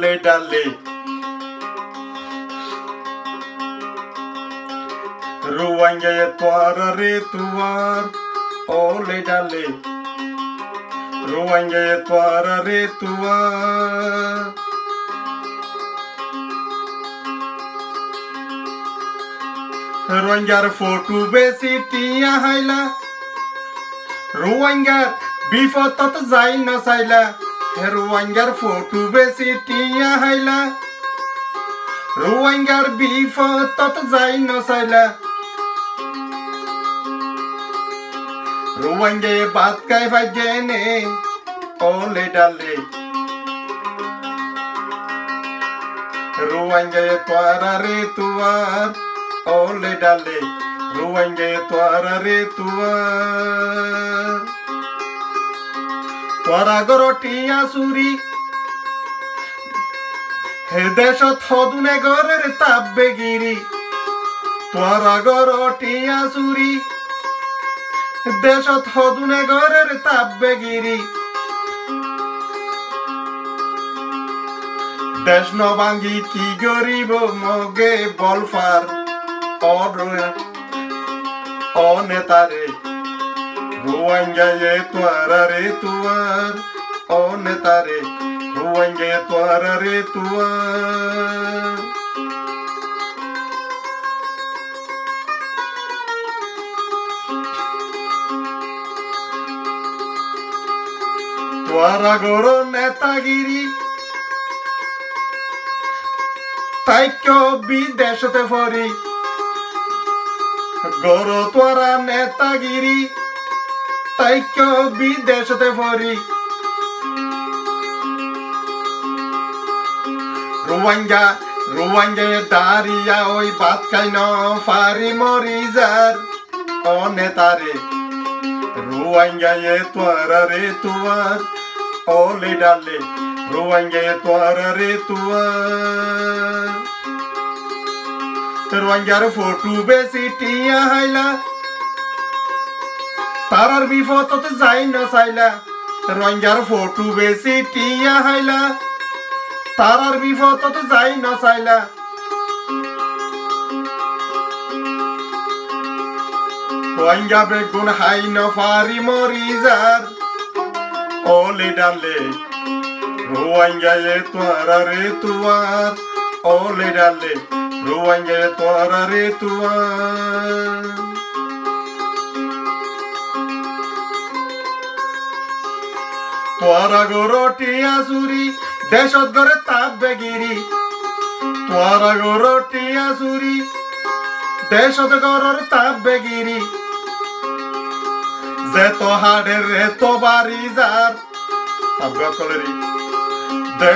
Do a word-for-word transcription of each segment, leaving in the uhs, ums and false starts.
Óle dale. Ruáingaye tuáñrare tuár. Óle dale. Ruáingaye tuáñrare tuár. Ruáingar fothu besi thiañ háila. Ruáingar bifodot zai no saila. Ruáingar fothu besi thiañ háila. Ruáingar bifodot zai no saila. Ruáingaye bát hái faijje né. Óle dale. Ruáingaye tuáñrare tuár. Óle dale. Ruáingaye tuáñrare tuár. Tuáñra góror thiañ suri. He decót hodún e gorér tabbe giri. Tuáñra góror thiañ suri. Decót hodún e gorér tabbe giri. Dec no báñgi ki goríbo Moge Bolfar. Óre, ó netare, Ruáingaye tuáñrare tuár. Ó netare, Ruáingaye tuáñrare tuár. Tuáñra góror netagiri táikko bidecót fori. Góror tuáñra netagiri táikko bidecót fori. Ruáinga, Ruáingaye dariya ói bát hái no fari mori zar. Ó netare, Ruáingaye tuáñrare tuár. Óle dale, Ruáingaye tuáñrare tuár. Ruáingar fothu besi thiañ háila. Tarár bifodot zai no saila. Ruáingar fothu besi thiañ háila. Tarár bifodot zai no saila. Ruáinga beggún hái no fari mori zar. Óle dale, Ruáingaye tuáñrare tuár. Óle dale, Ruáingaye tuáñrare tuár. Tuáñra góror thiañ suri, decót gorér tabbe giri. Tuáñra góror thiañ suri, decót gorér tabbe giri. Zeto haçer eto bari zar. Tabbe ókkolore. De,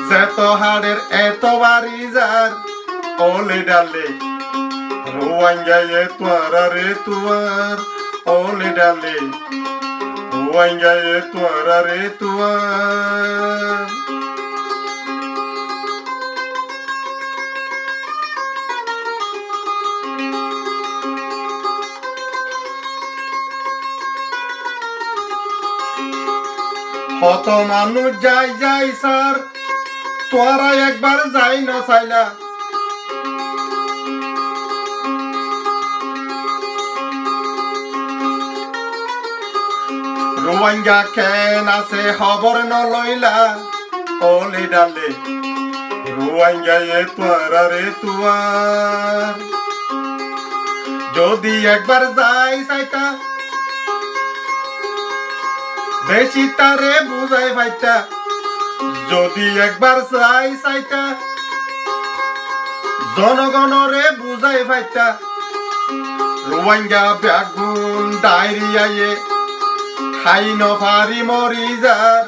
zeto haçer eto bari zar. Óle dale, Ruáingaye tuáñrare tuár. Óle dale, Ruáingaye tuáñrare tuár. Hoto manúic zai zai sar, tuáñra ekbar zai no saila. Ruáinga ken asé hóbor no loila. Óle dale, Ruáingaye tuáñrare tuár. Zodi ekbar zai saita, decóttaré buzái faita. Zodi ekbar zai saita, zonogonore buzái faita. Ruáinga beggún dariya ói hái no fari mori zar.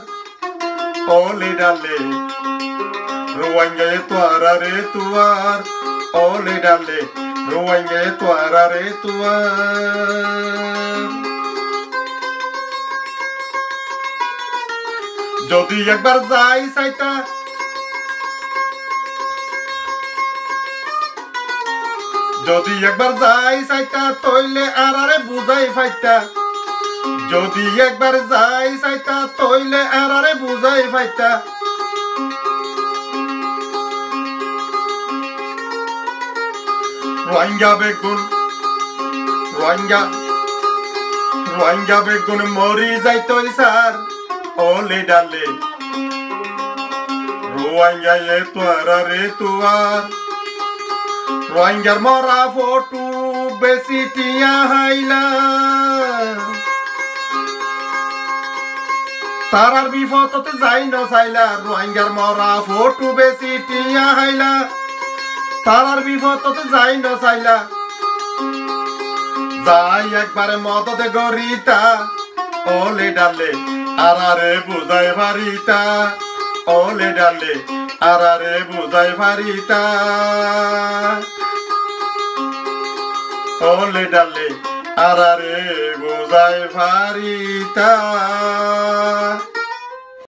Óle dale, Ruáingaye tuáñrare tuár. Óle dale, Ruáingaye tuáñrare tuár. Zodi ekbar zai saita, zodi ekbar zai saita, tóile añáre buzái faita. Zodi ekbar zai saita, tóile añáre buzái faita. Ruáinga beggún, Ruáinga, Ruáinga beggún mori zaitoi sar, ó lidar le. Ruáinga ye tuáñrare tuár. Ruáingar mora fothú besi thiañ háila. Tarár bifodot zai no saila, Ruáingar mora fothú besi thiañ háila. Tarár bifodot zai no saila. Zai ekbar modot gorita, ó lidar le, añrare buzái farita, ó lidar le, añrare buzái farita, ó lidar le, añrare buzái farita.